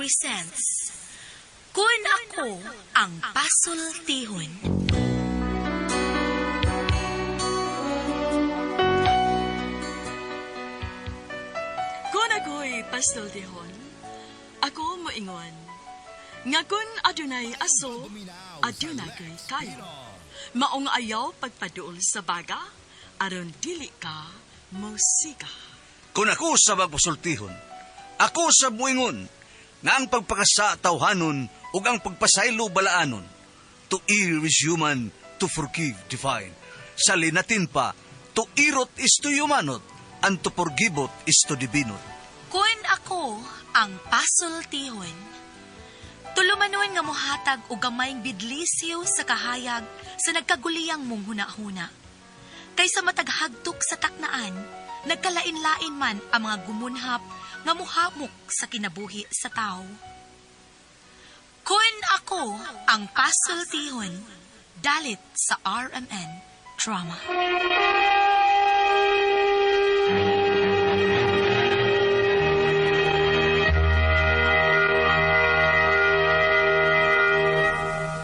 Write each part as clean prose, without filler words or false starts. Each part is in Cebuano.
presents Kun Ako Ang Pasultihon. Kung ako'y pasultihon, ako moingon, nga kun adunay aso, aduna kay kayo. Maong ayaw pagpaduol sa baga, aron dili ka musika. Kung ako sa magpasultihon, ako sa muingon, nga ang pagpakasa tawhanon ug ang pagpasaylo balaanon. To err is human, to forgive divine. Sa linatin pa, to irot is to humanot, and to forgiveot is to divinot. Kun ako ang pasultihon. Tulumanon nga mohatag og gamayng bidlisiw sa kahayag sa nagkaguliyang mong hunahuna. Kaysa mataghagtok sa taknaan, nagkalain-lain man ang mga gumunhap nga muhamok sa kinabuhi sa tao. Kun ako ang pasultihon, dalit sa RMN Drama.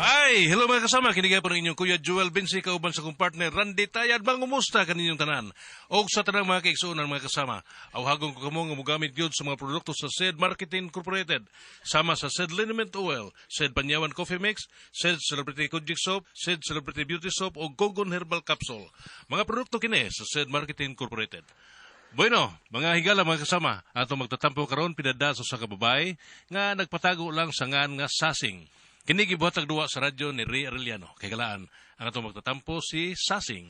Ay, hello mga kasama. Kinigay po ng inyong Kuya Joel Vinci, kauban sa kong partner Randy Tayad. Mangumusta kaninyong tanan? Og sa tanang mga kaigsuonan mga kasama, awhagon ko kamo nga mogamit gyud sa mga produkto sa SED Marketing Incorporated. Sama sa SED Liniment Oil, SED Panyawan Coffee Mix, SED Celebrity Kojik Soap, SED Celebrity Beauty Soap o Gogon Herbal Capsule. Mga produkto kini sa SED Marketing Incorporated. Bueno, mga higala mga kasama, ato magtatampo karon pinada sa usa ka babae nga nagpatago lang sa ngan nga sasing. Kini gibuhatag duwa sa radyo ni Ray Arellano. Kay galaan, ang atong magtatampo si Sasing.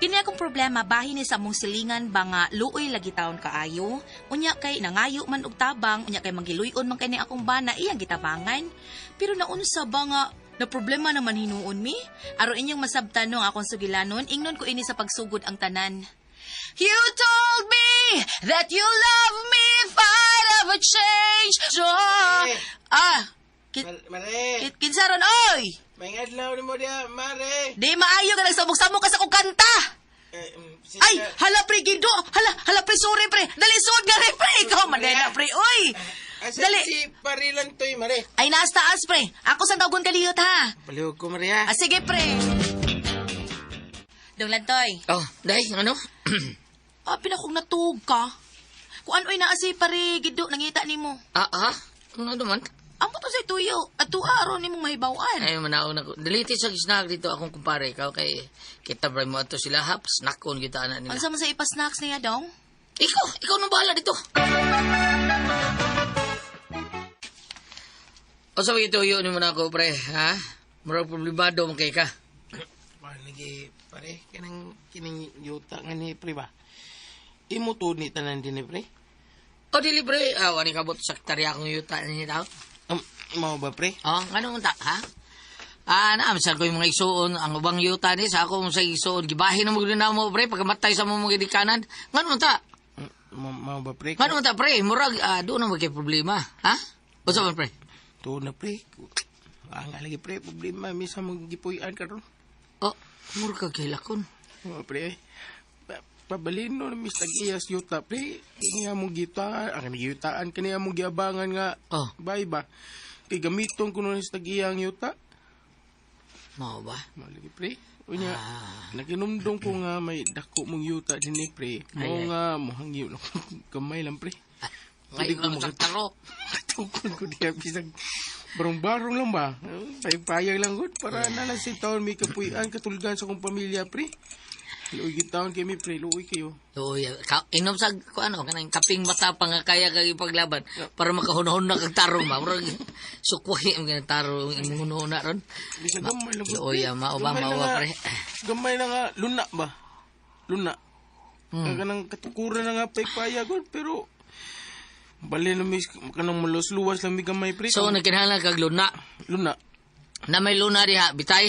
Kini akong problema bahin ni sa among silingan ba nga luoy lagi taon kaayo. Unya kay nangayo man og tabang, unya kay manggiluyon man kay ni akong bana iyang gitabangan. Pero naunsa ba nga na problema naman hinuon mi? Aron inyong masabtan no ang akong sugilanon, ingnon ko ini sa pagsugod ang tanan. You told me that you love me if I never change. So, ah, Mare, kinsa ron oy? may adlaw ni mo diya, Mare. Di maayo ka nagsamok-samok ka sa kong kanta. Eh, mm, Ay, hala pre Gido, hala, hala pre, sorry pre. Dali suod nga re pre, ikaw manena pre. Oy. Asa Dali. si Parilan toy, Mare? Ay naas taas pre. Ako sa tawagon kaliyot ha. Palihog ko, Mare, ha? Ah, sige pre. Dong Lantoy. Oh, day, ano? Ah, pinakong natuog ka. Kung ano'y naa si pare Gido nangita nimo. Ah? Ano naman? Amo to sa tuyo. At tuwa aron nimong mahibaw-an. Ay, manaon ako. Daliti sa gisnag dito akong kumpare. Ikaw kay kita bray mo ato sila haps. Nakon kita na nila. Unsa man sa ipa-snacks niya dong? Ikaw nang bahala dito. O sabi ito, yun mo na ako, pre, ha? Murag problemado man kay ka. Ba, lagi, pare, kanang kining yuta nga ni, pre ba? Imo to ni tanan din ni, pre? O dili, pre. Ah, wani kabot saktarya akong yuta ni tao. Mao ba, pre? Oh, ano ta, ha? Ah, naamsar ko yung mga igsuon, ang ubang yuta ni sa ako sa igsuon, gibahin na mo na mo, pre, pagkamatay sa mo mga gidikanan. Ngano man ta? Mao ba, pre? Ngano man ta, pre? Murag, doon na magkay problema, ha? Unsa man, pre? Tuod na, pre. Ang lagi, pre, problema. Misa magipuy-an ka ron. Oh, murag ka kilakon. Mao, pre. Pabalino na mis tag-iyas yuta, pre. Kini among gita, ang giyutaan kani among giabangan nga. Oh. Bay ba? Kay gamiton ko nun sa tag-iya ang yuta. Mao ba? Malagi, pre. Unya, naginumdong ko nga may dako mong yuta din eh, pre. Mo Ay, ay. nga, muhangyo lang. Gamay lang, pre. Ngayon ko lang sa taro. Tukod ko diya, bisag barong-barong lang ba? Payag-payag lang gud para na lang sa taon may kapuy-an katulgan sa kong pamilya, pre. Luoy gid taon kami, pre. Luoy kayo. Uy, inom sa ko ano kanang kaping mata pa nga kaya kag ipaglaban para makahunahon na kag tarong ba. Murag sukwahi ang kanang tarong imong hunahuna ron. Bisag gamay lang gud, Luoy, pre. ah, mao ba, Gamay mao na ba, nga. pre? Gamay na nga, luna ba? Luna. Kanang katukuran na nga payag-payag gud, pero bali na mis kanang maluwas-luwas lang mi gamay, pre. So nagkinahanglan kag luna. Luna. Na may luna diha, bitay.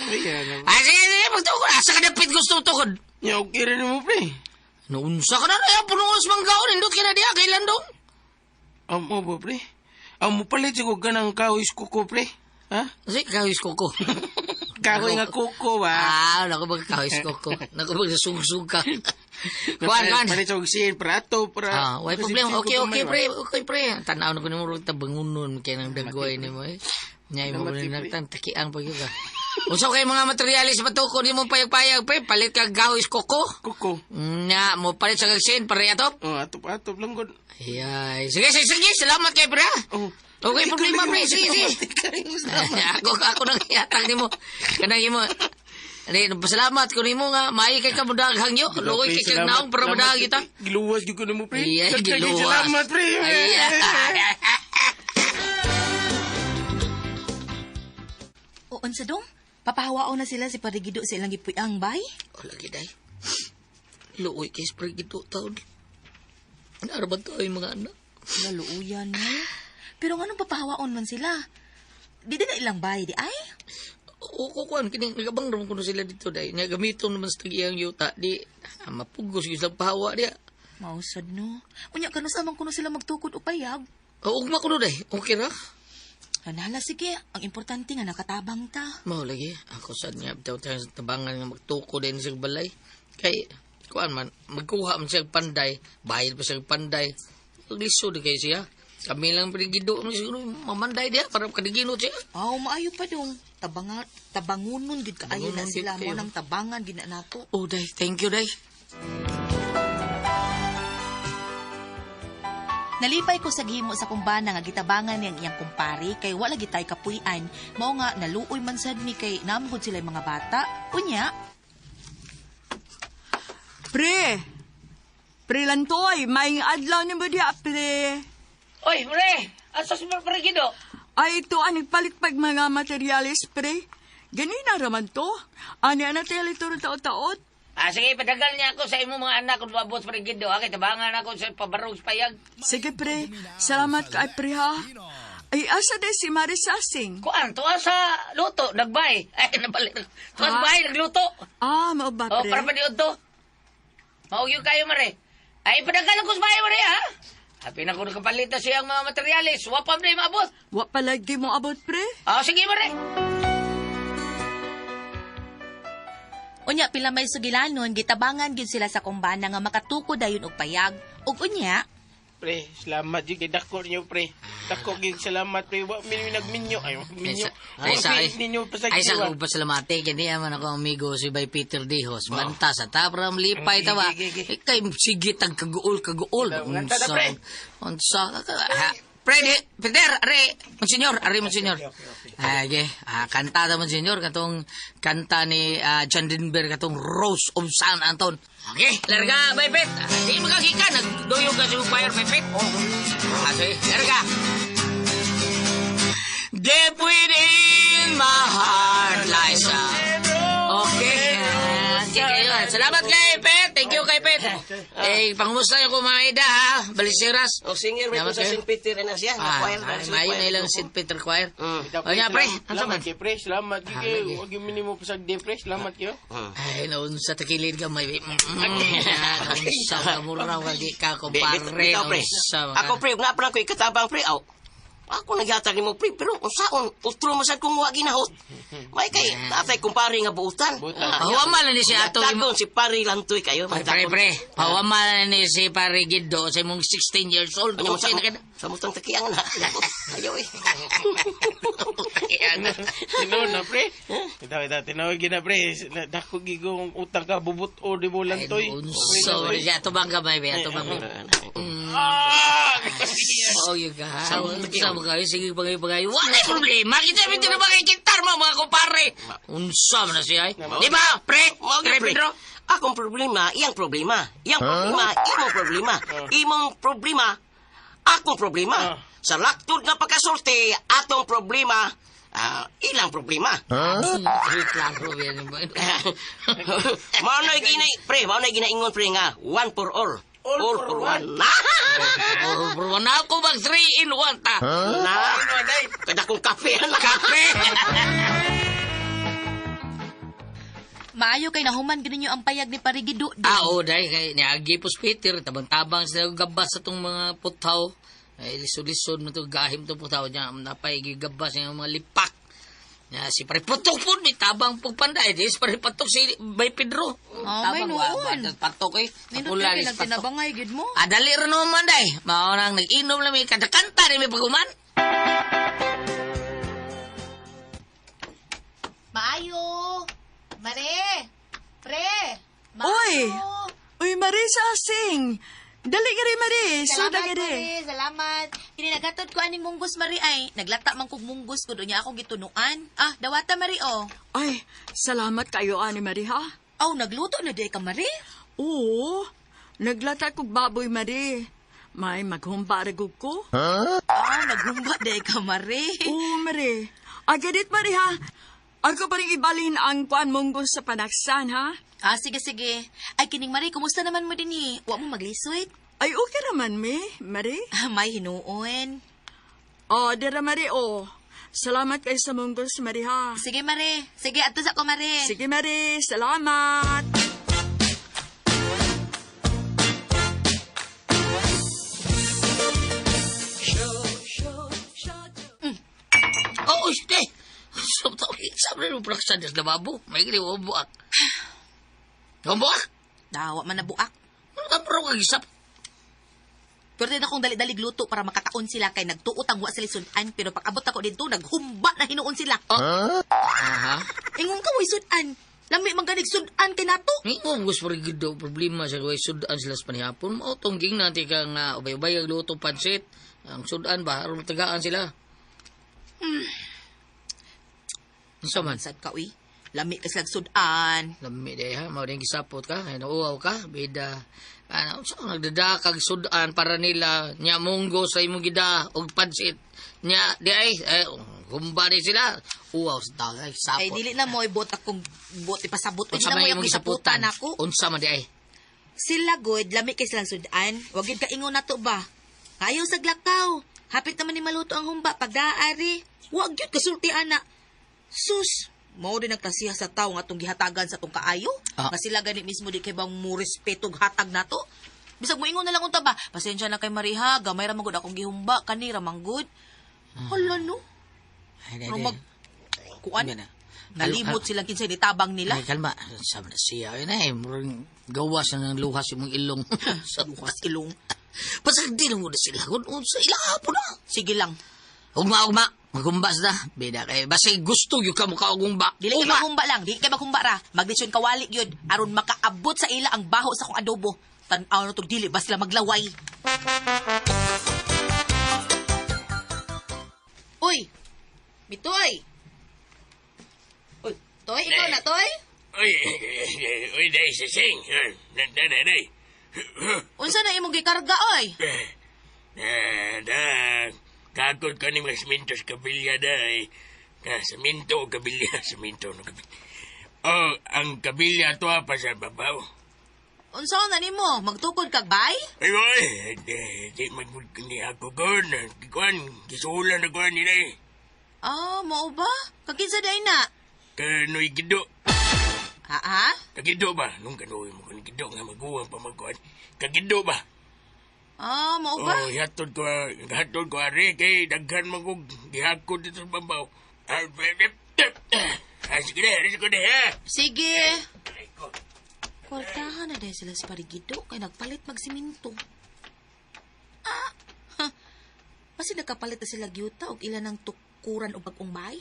Ayan. Ay, sige, sige, magtukod. Asa ka dapit gusto tukod? Nya okay rin mo, pre. Naunsa ka na na, punuos manggaon, indot ka na diha, kailan dong? Amo ba, pre? Amo palit siguro ganang kahoy kuko, pre. Ha? Kasi kahoy sa koko. Kahoy nga kuko ba? Ah, naku ba kahoy sa koko. Naku ba sungsug ka. Kuan, kuan. Palit sa sin, prato, para... Ah, way problema. Okay, okay, pre. Okay, pre. Tanaw na ko nimo ta bangunon kay nang dagway nimo eh. Nyay mo Namati, ni pre. nagtan takiang pag ka. Unsa kay mga materyales matuko nimo payag-payag pre, palit ka gahoy sa koko. Kuko. Nya, mo palit sa kagsin pare atop. Oh, atop, atop lang gud. Ay, sige, sige, sige. Salamat kay pre. ah. Oh. Okay, problema pre. Sige, sige. Ako ako nang ihatag nimo. Kanang imo. Ani, pasalamat ko nimo nga maayo kay ka mudaghang yo. Luoy kay kag naong para mudaghang kita. Giluwas gyud ko nimo, pre. Iya, Dagdag giluwas. Salamat, pre. Ay, O unsa dong? Papahawaon na sila si Parigido sa ilang gipuyang bay? Wala gid ay. Luoy kay spray gito taon. Naraban to ay mga anak. Naluuyan mo. Pero nganong papahawaon man sila? Di din na ilang bay di ay? O ko kuan kini nagabang raman kuno sila dito dai. Nga gamiton naman sa tagiyang yuta di mapugos gyud silang pahawa diya. Mausad no. Unya kanus amang kuno sila magtukod og payag. O ugma kuno dai. Okay ra. Hanala sige, ang importante nga nakatabang ta. Mao lagi ako sad nga bitaw tayo sa tabangan nga magtuko din sa balay. Kay kuan man magkuha man siya og panday, bayad pa siya og panday. Lisod kay siya. Kami lang pinigido man siguro mamanday diya para kadiginot siya. Aw, maayo pa dong. Tabanga, tabangunon gid kaayo na Tabangunon gid sila mo kayo. nang tabangan gid na nato. Oh, day, thank you, day. Nalipay ko sa gihimo sa kumbana nga gitabangan niyang iyang kumpare kay wala gitay kapuy-an. Mao nga naluoy man sad mi kay namgod sila yung mga bata. Unya, Pre! Pre Lantoy, maing adlaw ni mo diha, pre. Oy, pre! Asa si pre Gido? Ay, ito ang nagpalit pag mga materyales, pre. Ganina raman to. Ani ana tayo ito taot-taot. Ah, sige, padagal niya ako sa imong mga anak kung maabot pre Gido. Okay, tabangan ako sa pabarog sa payag. Sige, pre. Salamat ka, pre, ha. Ay, asa de si Marisasing? Kuan, tuwa sa luto, nagbay. Ay, nabalik. Tuwa sa Ha? bahay, nagluto. Ah, mao ba, Oh, pre? para pa to. Maugyo kayo, mare. Ay, padagal ako sa bahay, mare, ha? Happy na ko nakapalit na siyang mga materyales. Wapam na yung maabot. Wa palagi mo abot, pre. Ah, sige, mare. unya pila may sugilanon gitabangan gid sila sa kumbana nga makatukod dayon og payag. Ug unya, Pre, salamat jud kay dako niyo, pre. Dako gyud salamat, pre. Wa mi nagminyo. Ay, wa minyo. Ay, sa, Wa ninyo pasagdi. ay, sa akong pasalamate. Kaya man ako amigo si Bay Peter Dihos. Banta sa tapram lipay tawa. Eh, kay sige tag kaguol kaguol. Nganta na, pre. Unsa ha, Pre, di, Peter, are, Monsignor, are, Monsignor. Ah, okay. Ah, kanta ta, Monsignor, katong kanta ni John Denver, katong Rose of San Anton. Okay, larga, Bay Pet. Ah, di mo kakika, nagduyog ka sa imong choir, Bay Pet. Ah, sige, larga. Deep within my heart lies a... Okay. Okay kayo. Salamat kay Pet. Thank you kay Pet. Eh, pangumusta niyo ko mga ida ha. Balisiras. O singer may Salamat sa kayo. St. Peter na siya. Ah, Choir, ay, maayo na ilang St. Peter Choir. Mm. O nga, pre. Ano Salamat man? kay pre, salamat gyud Ah, kay. lagi. Wa gyud minimo pasagdi, pre. Salamat kayo. Ay, naun sa takilid ka may... Naunsa ka mura ka di ka kumpare. Bitaw, pre. Naunsa ka. Ako pre, nga pa ko ikatabang pre. Aw. Ako naghatag nimo pre, pero unsaon utro man sad kung wa ginahot. May kay tatay kumpare nga buutan. Buutan. Pahuwaman na ni si ato Tagon si pare lantoy kayo. Pre, pre, pre. Pahuwaman na ni si pare Gido sa imong 16 years old. Ano Okay sa na ka na. sa mutang takiang na. Ayaw eh. Tinuod na, pre. Itaw, itaw, tinuod gyud na, pre. Dako gyud kong utang ka bubut o di mo Ay, lantoy. unso. Siya, tubang kamay, be. Tubang kamay. Ah! Oh, yun ka. Unsa mo kayo? Sige, pagayo, pagayo. Wala problema. Kita may na makikitar mo, mga kumpare. Unsa mo na siya, eh. Di ba, pre? Mao Pre, gyud, pre. Pedro? Akong problema, iyang problema. Iyang problema, imong problema. Imong problema, akong problema. Sa laktod nga pagkasulti, atong problema, ilang problema. Klaro, yan. Mao na ginay pre, mao na ginaingon pre nga one for all. All for one. Na. Bro, na ako mag 3 in 1 ta. Na. Kada kong kape na. Kape! maayo kay nahuman gid ninyo ang payag ni Parigido. Dong. Ah, oo, dahil kay niagi po si Peter, tabang-tabang sila gabas sa itong mga putaw. Ay, lisod-lisod mo ito, gahim itong putaw niya. Napay, gigabas niya mga lipak. Ya, si pare Putok po, may tabang pagpanday. Di, si pare Patok si Bay Pedro. Oh, may Tabang, noon. wa, Patok eh. Nindot Pula kay ni si Patok. nagtinabangay gid mo. Ah, dali rin naman man, day. Mao nang nag-inom lang may kadakanta rin may paguman. Maayo. Mare. Pre. Uy! Uy, Maris Asing! Dali ka rin, Maris! Salamat, Suda ka rin. Mari. Salamat. Kini naghatod ko aning munggus, Mari, ay. Naglata man kog munggus ko niya akong gitunuan. Ah, dawata, Mari, oh. Ay, salamat kayo, ani Mari, ha? Aw, nagluto na di ka, Mari. Oo, naglata kog baboy, Mari. May maghumba ra gud ko. Ah, naghumba di ka, Mari. Oo, Mari. Agadit, Mari, ha? Ako pa rin ibalin ang kuan munggos sa panaksan, ha? Ah, sige, sige. Ay, kining Mari, kumusta naman mo din eh? Wa mo maglisuit? Ay, okay raman, mi, Mari. Ah, may hinuon. Oh, dira, Mari, oh. Salamat kay sa munggos, Mari, ha? Sige, Mari. Sige, ato sa ko, Mari. Sige, Mari. Salamat. Oh, este. Sabi mo praksa des lababo. May gili wa buak. Wa buak. Dawa man na buak. Ano ka pero kag isap? Pero din akong dali-dalig luto para makakaon sila kay nagtuot ang wa sila sudan pero pag abot ako dito naghumba na hinuon sila. Aha. Ingon ka way sudan. Lami man ganig sudan kay nato. Ni mo gusto rin gid daw problema sa way sudan sila sa panihapon. Mao tong ging natin ka nga ubay-ubay ang luto pansit. Ang sudan ba aron tagaan sila. Unsa man? Sad ka uy. Lami ka sila sudan. Lami day ha, mao din gisapot ka, ay nauaw ka, bida. Ano, unsa ang nagdada kag sudan para nila nya munggo sa imong gida og pansit. Nya di ay, eh, humba di sila. Uaw sa tagay sapot. Ay dili na mo ibot akong bot ipasabot. Uy, Unsa dili na man mo imong akong gisaputan gisaputan ako. Unsa man di ay? Sila good, lami kay silang sudan. Wag gyud ka ingon nato ba. Ayaw sa glakaw. Hapit naman ni maluto ang humba pagdaari. Wag gyud kasulti ana. Sus, mao din nagklasiha sa tawo nga atong gihatagan sa atong kaayo. Ah. Nga sila gani mismo di kay bang mo respeto og hatag nato. Bisag moingon na lang unta ba, pasensya na kay Mariha, gamay ra man gud akong gihumba, kani ra man gud. Hala no. Ay, di, Pero di. mag kuan Hindi na. nalimot silang kinsay nitabang nila. Ay, kalma. Sabi na siya. Ay, na, eh, murang gawas na ng luhas imong ilong. Sa Luhas ilong. Pasag di na mo na sila. Kung sa ilang hapon na. Sige lang. Ugma, ugma. Magumbas na. Bida kay basta gusto gyud ka mukha og humba. Dili kay Ugma. maghumba lang, dili kay maghumba ra. Magdesyon kawali gyud aron makaabot sa ila ang baho sa akong adobo. Tan-aw na tog dili ba sila maglaway. Uy. Mitoy. Uy, Toy, ikaw na, Toy? Uy, uy, day, sising. Day, day, day. Unsa na imong gikarga, oy? Da, kagod ka ni mga simintos kabilya, day. Ka, siminto o kabilya, siminto no kabilya. Oh, ang kabilya to pa sa babaw. Unsa na nimo? Magtukod kag bay? Ay, oy, di, di magmud ni ako gon. Kuan, gisulan na kuan ni day. Ah, mao ba? Kag kinsa day na? Kanoy gido. Ha ha? Kagido ba? Nung kanoy mo kan gido nga maguwang pa magkuan. Kagido ba? Ah, mao ba? Oh, hatod ko ari kay daghan man kog gihakot dito sa babaw. Ah, ah, sige na, sige na, ha. Sige. Ay, ko. Kwartahan na dahil sila sa parigido kay nagpalit magsiminto. Ah, ha. Basi nagkapalit na sila gyuta og ila ng tukuran og bagong bay.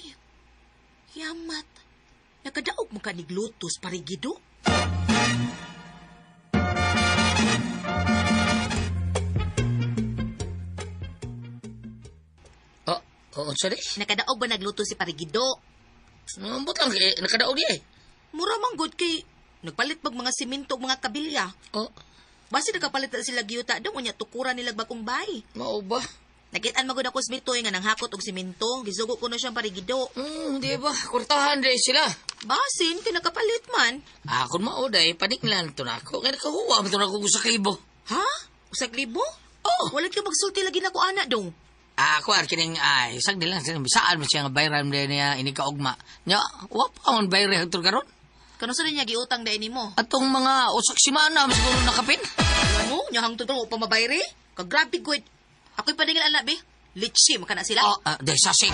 Yamat. Nakadaog mo ka niglutos parigido. Oh, oh, unsa di? Nakadaog ba nagluto si parigido? Ambot lang kay nakadaog di eh. Mura man gud kay nagpalit mag mga simento og mga kabilya. Oh, Basi nagkapalit na sila gyuta dong unya tukuran nila bagong bay. mao ba? Nakitaan magud ako sa mitoy nga nanghakot og simento. Gisugo ko na siyang parigido. Di ba? Kwartahan di sila. Basin kay nakapalit man. Ah, kung mao day, paniklan to na ako. Kaya nakahuwa mo to na ako sa libo. Ha? Usag libo? Oh. Wala ka magsulti lagi na ko ana dong. Ah, ako ar kining ay isang nilang bisaan mo siya nga bayran din niya ini kaugma. Nya, wa pa on bayre hangtod karon. Kano sa niya giutang dai nimo? Atong mga usak simana mo siguro nakapin. Ano? Nya hangtod karon pa mabayre? Kagrabe gud. Ako'y padingil ana be. Litsi maka na sila. Oh, ah, day sasing.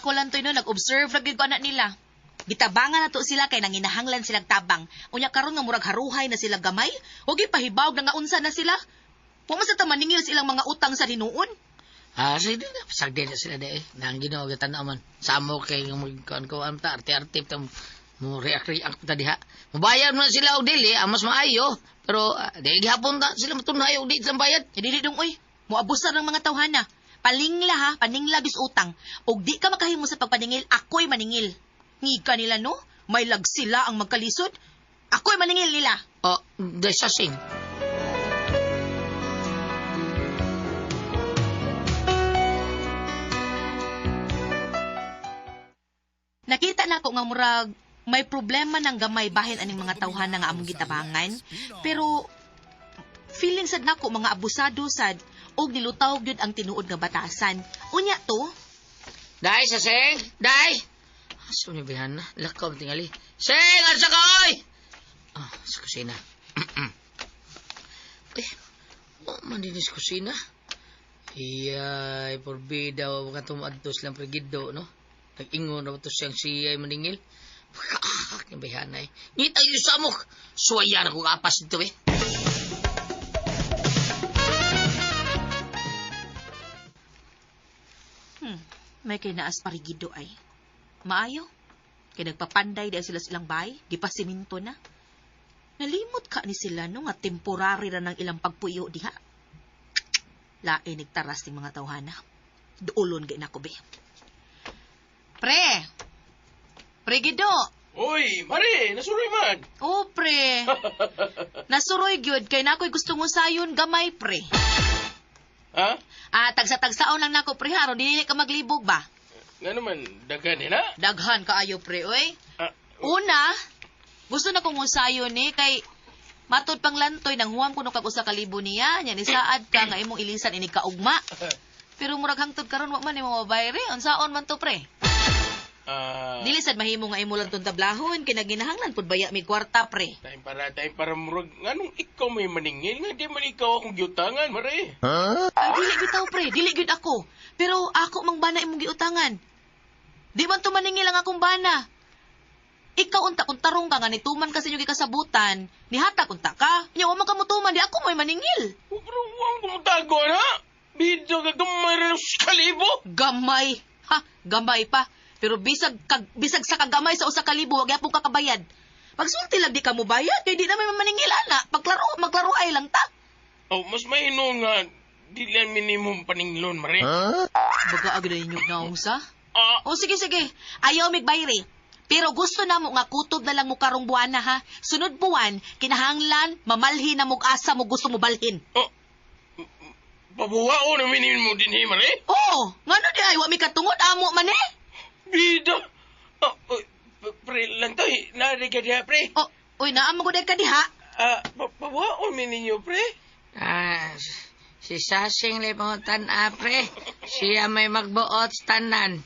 Ako lang to'y no, nag-observe ra gyud ko anak nila. Gitabangan na to sila kay nanginahanglan silang tabang. Unya karon nga murag haruhay na sila gamay, wag ipahibawg na nga unsa na sila. Wa man sa ta maningil sa ilang mga utang sa hinuon. Ah, sige na, pasagdi na sila di eh. Nang Ginoo gatan man. Samo kay magkuan-kuan ta arte-arte ta mo react-react ta diha. Mubayad man sila og dili, ang mas maayo, pero di gihapon ta sila matunhay og di silang bayad. Eh, dili dong oy, moabusar ng mga tawhana. Palingla ha, paningla bis utang. Og di ka makahimo sa pagpaningil, ako'y maningil. Ngiga nila no, may lag sila ang magkalisod. Ako'y maningil nila. Oh, desasing. Nakita na ko nga murag may problema ng gamay bahin aning mga tawhana nga among gitabangan. Pero feeling sad nako mga abusado sad og nilutaw gyud ang tinuod nga batasan. Unya to, Dai sa seng, dai. Asa ni bihan na? Lakaw tingali. Seng, asa ka oy? Ah, sa kusina. Eh, oh, man din sa kusina. Iyay, porbida, wa ka tumadto silang pregido, no? Nag-ingon na ba to siyang siyay maningil? Kakak, yung bihanay. Ngita yung samok! Suwayan ako kapas dito eh. May kinaas parigido ay. Maayo. Kay nagpapanday dahil sila silang bahay, gipasiminto na. Nalimot ka ni sila no nga temporary ra ng ilang pagpuyo diha. Lain nagtaras ning mga tawhana. Duolon gay nako be. Pre. Pre Gido. Uy, Mari, nasuroy man. Oh, pre. Nasuroy gyud kay nakoy gusto mo sayon gamay pre. Ha? Ah, tagsa-tagsaon lang nako pre ha, aron dili ka maglibog ba? Nga naman, daghan eh na. Daghan kaayo pre oy. Ah, Una, gusto na kong usayon ni kay matod pang lantoy nang huwam kuno kag usa ka libo niya, nya ni saad ka nga imong ilisan ini kaugma. Pero murag hangtod karon wa man nimo mabayre, unsaon man to pre? Dili sad mahimo nga imo lang tong tablahon kay naginahanglan pud baya mi kwarta pre. Time para murag, nganong ikaw may maningil, nga di man ikaw akong giutangan, Mari. Ay, dili bitaw pre, dili gyud ako. Pero ako mang bana imong giutangan. Di man to maningil ang akong bana. Ikaw unta kung tarong ka nga nituman ka sa inyong gikasabutan, nihatag unta ka. Nya wa man ka motuman, di ako mo'y maningil. Oh, pero huwag mo tago na. Bidyo ka gamay rin sa kalibo. Gamay. Ha, gamay pa. Pero bisag sa kagamay sa usa ka libo, wag gyapon ka kabayad. Pagsulti lang di ka mo bayad, kay di na may maningil ana. Pagklaro, magklaro ay lang ta. Oh, mas mahino nga di lang minimum paninglon, Mari. Baga agad ninyo naong sa? Ah, O sige sige, ayaw migbayri. Pero gusto na mo nga kutob na lang mo karong buwan na ha. Sunod buwan, kinahanglan, mamalhin na mong asa mo gusto mo balhin. oh. Pabuha o na minimum mo din, eh, Mari. Oo, ngano di ay, wa mi katungod, amo man eh. Bida. Oh, oh, pre, lantoy, nari ka diha, pre. Oh, uy, naamo ko dahil ka diha. Ah, pabuha o minimum, pre. Ah, si Sasing lay pangutan, ah, pre. Siya may magbuot sa tanan.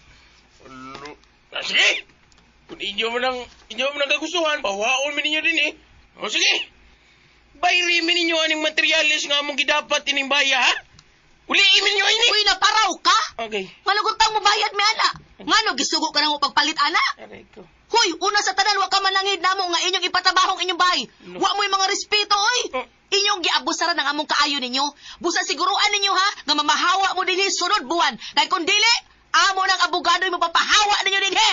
Ah, sige! Kung inyo mo nang kagustuhan, pawaon mi ninyo din eh. O sige! Bayri mi ninyo aning materyales nga among gidapat ining baya, ha? Uliin mi ninyo ini! Uy, naparaw ka? Okay. Malugutang mo bayad mi ana. Ngano gisugo ka na mo pagpalit ana? Aray ko. Hoy, una sa tanan wa ka manangid namo nga inyong ipatabahong inyong bahay. Wa mo'y mga respeto oy. Oh. Inyong giabusaran ang among kaayo ninyo. Busa siguruan ninyo ha nga mamahawa mo dinhi sunod buwan. Kay kun dili, amo ng abogado mo papahawa ninyo dinhi.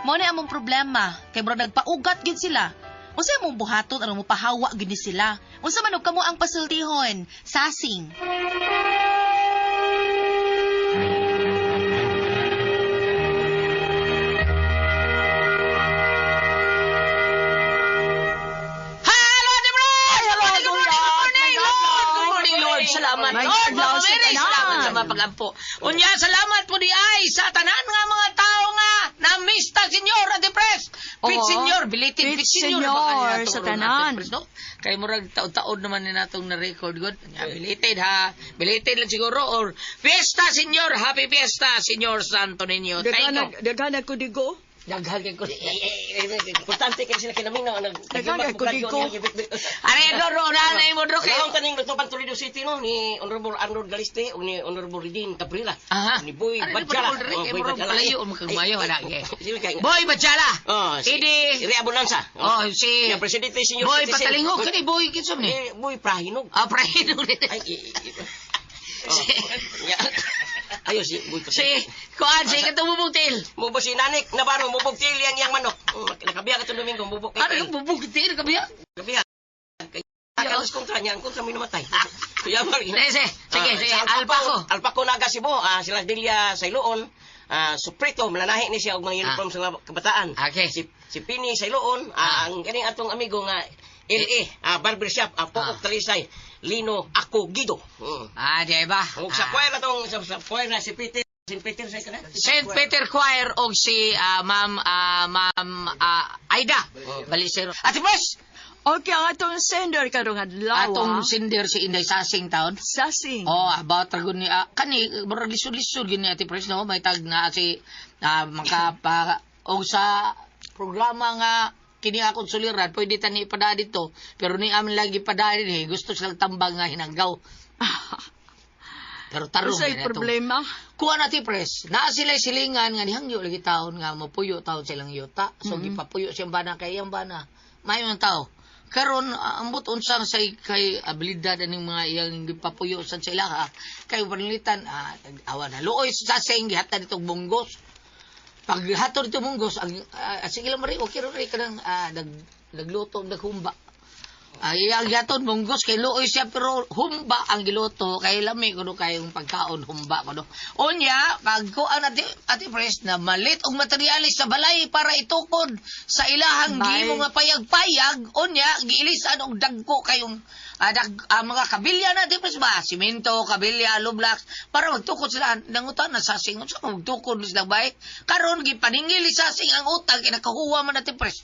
Mao na among problema kay murag nagpaugat gid sila. Unsa among buhaton aron mo pahawa gid ni sila? Unsa man og kamo ang pasultihon? Sasing. Hello, Debray! Hello, good morning, Lord! Good morning, Lord! Salamat, Lord! Mama Mary, salamat sa mga pag-ampo. Unya, salamat po di ay sa tanan nga mga tao nga namista, Senyor, Ate Pres! Pit Oo. Senyor, bilitin, Pit Pit Senyor. Senyor, sa tanan. Ate Pres, no? Kay murag taon-taon naman ni natong na-record, good. Unya, bilitin ha. Bilitin lang siguro. Or, Fiesta, Senyor! Happy Fiesta, Senyor Santo Niño. Thank you. Daghan ko digo. Daghan kay ko. Importante kay sila kinaminaw ang Daghan kay kuligo. Are do na na imo do kay. Ang kaning Lutuban Toledo City no ni Honorable Arnold Galiste o ni Honorable Redin Cabrera. Aha. Ni Boy Ano, Badjala. di ba, Oh, Boy Boy Badjala. Badjala. Palayo, magkagmayo, Ay, wala, ay, eh. sige, kay- Boy Badjala. Oh, si, Idi. Iri Abunanza. Oh, si Yung presidente senior Boy citizen. Patalingog kani Boy kinsa ni? Eh, Boy Prahinog. Ah, Prahinog. Ay, Oh. Ya. Ayo si Boy Si kuan si katong bubugtil. Mubo si Nanik Navarro, mubog til yang yang manok. Nakabiya ka itong Domingo, mubog kay. Ano yung bubugtil kabiya? Nakabiya. Kay Akalos kontra niya, ang kontra may namatay. Kuya Mark. Sige, sige, sige, Alpaco. Alpaco Naga Cebu, sila Delia Sailoon, Suprito, malanahi ni siya og mga uniform sa mga kabataan. Okay. Si Pini Sailoon, ang kaning atong amigo nga LA, barbershop, Pook Talisay, Lino Ako Gido. Ah, di ba? Og sa choir atong sa choir na si Peter, St. Peter sa kana. St. Peter Choir og si Ma'am Aida Balisero. Ate Pres, Okay, ang atong sender karong adlaw. atong sender si Inday Sasing taon. Sasing. Oh, about ragon ni kani murag lisod-lisod gyud ni Ate Pres no, may tag na si makapa og sa programa nga kini akong suliran pwede ta ni ipada dito pero ni amin lagi pada dinhi gusto silang tambang nga hinanggaw. Pero tarong Unsay gyud na itong- problema? Kuha na ti pres. Naa sila silingan nga nihangyo lagi taon nga mopuyo taon silang yuta. So gipapuyo siyang bana kay iyang bana. Maayo ang tao. Karon ambot unsang say kay abilidad aning mga iyang gipapuyo sa sila ha. Kay panilitan awa na luoy sa sing gihatag ditong munggos. Pag hatod dito munggos ang sige lang mari okay ra kanang nagluto og naghumba. Ay ang gihatod munggos kay luoy siya pero humba ang giluto kay lami kuno kayong pagkaon humba kuno. Unya pag kuan ati Pres na malit og materyales sa balay para itukod sa ilahang Bay. gihimo nga payag-payag unya giilisan og dagko kayong mga kabilya na ati Pres ba simento kabilya lublaks para magtukod sila nangutan na sasing unsa man magtukod sila bay karon gipaningil sasing ang utang kay nakahuwa man ati Pres.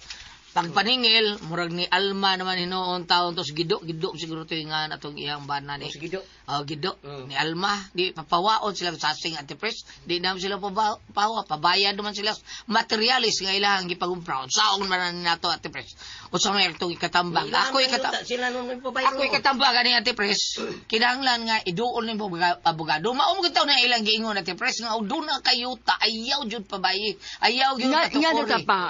Pagpaningil, murag ni Alma naman hinuon taon tos gido gido siguro to nga atong iyang bana ni. Si Gido. Oh, gido ni Alma, di papawaon sila sa sasing ati Pres, di naman sila pawa, pabayad naman sila materialis nga ilahang gipagumpra. Saon man na nato ati Pres. Unsa may itong ikatambag? Ako ikatambag. Sila nun may pabayad. Ako ikatambag ani ati Pres, kinahanglan nga iduol nimo abogado. Mao mo gitaw na ilang giingon ati Pres nga og duna kayo ta ayaw jud pabayi. Ayaw gyud Nga, nga katukori. na pa.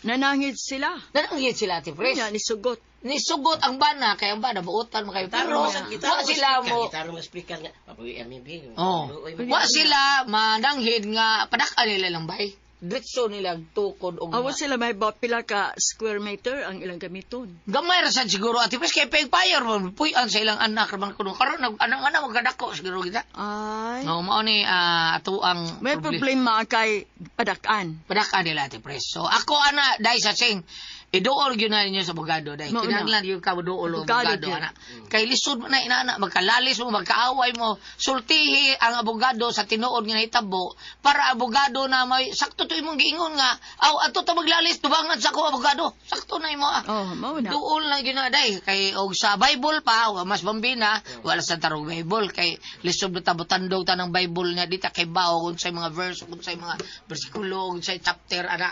Nanangit sila. Nanangyit sila ati Pres. Nga, nisugot. Nisugot ang bana kay ang bana buotan mo kayo pero wa sila mo Gitarong nga speaker nga. Papuwi mi bi. Oh. Wa sila mananghid nga padak-an nila lang bay. Diretso nila tukod og Awa sila may ba pila ka square meter ang ilang gamiton. Gamay ra sad siguro ati Pres kay paypayor mo puy-an sa ilang anak man kuno karon nag anang anak magkadako siguro kita. Ay. No mao ni ato ang May problema kay padakan. Padak-an nila ati Pres. So ako ana dai sa sing iduol gyud na ninyo sa abogado dai. Mao na. Kinahanglan gyud ka moduol og Abogado abogado gyud. ana. Kay lisod man na inana magkalalis mo magkaaway mo sultihi ang abogado sa tinuod nga nahitabo para abogado na may sakto to imong giingon nga aw ato ta maglalis tubangan sa ako abogado. Sakto na imo ah. Oh, mao na. Duol na gyud na day kay og sa Bible pa wa mas bambina wala sa tarong Bible kay lisod na tabutandog ta ng Bible nga dita kay bao kung sa mga verse kung sa mga bersikulo kung sa chapter ana.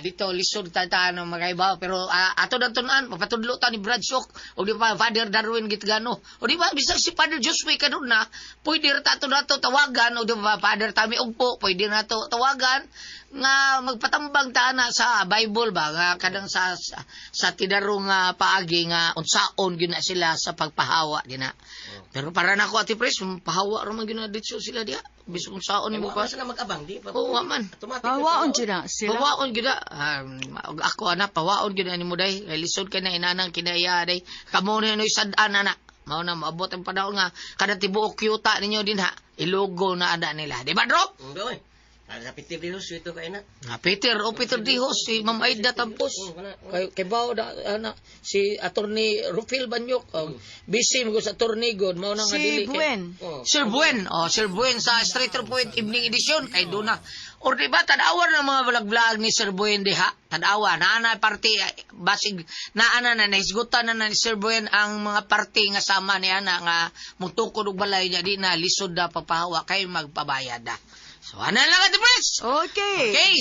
Dito lisod ta ta ano makaibaw pero ato na tun-an mapatudlo ta ni Brad Shock o di pa Father Darwin Gitgano o di ba bisag si Father Joshua karon na pwede ra ta ato nato tawagan o di ba Father Tami Ugpo pwede na to tawagan nga magpatambang ta na sa Bible ba nga kadang sa tidarong nga paagi nga unsaon gyud na sila sa pagpahawa dinha. Pero para nako ati Pres, pahawa ra man gyud na ditso sila diha. Bisag unsaon nimo Wa pa. sila mag-abang di pa. Oo, wa man. Automatic. Pawaon sila. Sila. Pawaon gyud na. Ako ana pawaon gyud na nimo day. Kay lisod kay na inanang kinaya day. Kamo na noy sad-an ana. Mao na moabot ang panahon nga kada tibuok yuta ninyo dinha. Ilogo na ana nila. Di ba, Drop? Doy. Sa Peter Dihos ito kay na. Ah, Peter, o Peter Dihos, si Ma'am Aida Tampos. Kay bao na, ana, si Attorney Rufil Banyok. Oh, busy mo sa attorney god, mao na nga Si dili kay- Buen. Sir Buen, oh, Sir Buen sa Straighter Point Evening Edition kay Duna. Or di ba tanawa ng mga vlog-vlog ni Sir Buen diha? Tanawa na na party basig naana na nahisgutan na, na ni Sir Buen ang mga party nga sama ni ana nga mutukod og balay niya di na lisod na papahawa kay magpabayad na. So, ano lang, Ate Pres? Okay. Okay,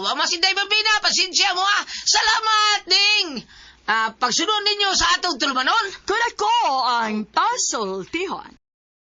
wa masinday babina, pasensya mo ha. Salamat ding. Pagsunod ninyo sa atong tulumanon. Kun ako ang pasultihon.